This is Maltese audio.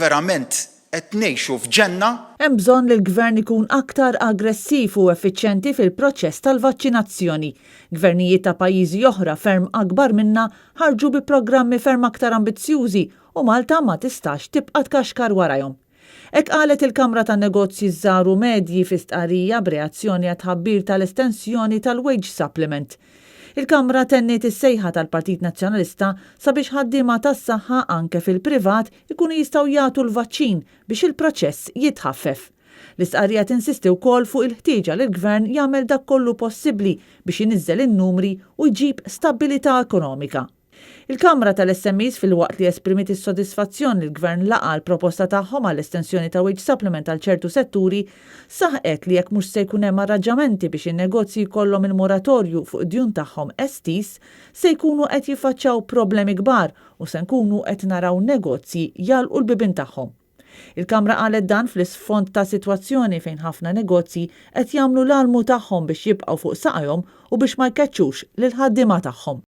Verament qed ngħixu f'ġenna. Hemm bżonn li l-Gvern ikun aktar aggressiv u effiċjenti fil-proċess tal-vaċċinazzjoni. Gvernijiet ta' pajjiżi oħra ferm akbar minna ħarġu bi programmi ferm aktar ambizzjużi u Malta ma tistax tibqa' tkaxkar warajhom. Hekk qalet il-Kamra tan-Negozji ż-Żgħar u Medji fi stqarrija b'reazzjoni għat-tħabbir tal-estensjoni tal-wage supplement. Il-Kamra tenniet is-sejħa tal-Partit Nazzjonalista sabiex ħaddiema tas-saħħa anke fil-privat ikunu jistgħu jagħtu l-vaċċin biex il-proċess jitħaffef. L-istqarrija tinsisti wkoll fuq il-ħtieġa li l-Gvern jagħmel dak kollu possibbli biex iniżżel in-numri u jġib stabbilità ekonomika. Il-Kamra tal-SMEs filwaqt li esprimiet is-sodisfazzjon li l-Gvern laqa' l-proposta tagħhom għall-estensjoni ta' wage supplement għal ċertu setturi, saħqet li jekk mhux se jkun hemm arraġġamenti biex in-negozji jkollhom il-moratorju fuq id-djun tagħhom estiż, se jkunu qed jiffaċċjaw problemi kbar u se nkunu qed naraw negozji jagħlqu l-bibien tagħhom. Il-Kamra qalet dan fl-isfond ta' sitwazzjoni fejn ħafna negozji qed jagħmlu l-almu tagħhom biex jibqgħu fuq saqajhom u biex ma jkeċċux lill-ħaddiema tagħhom.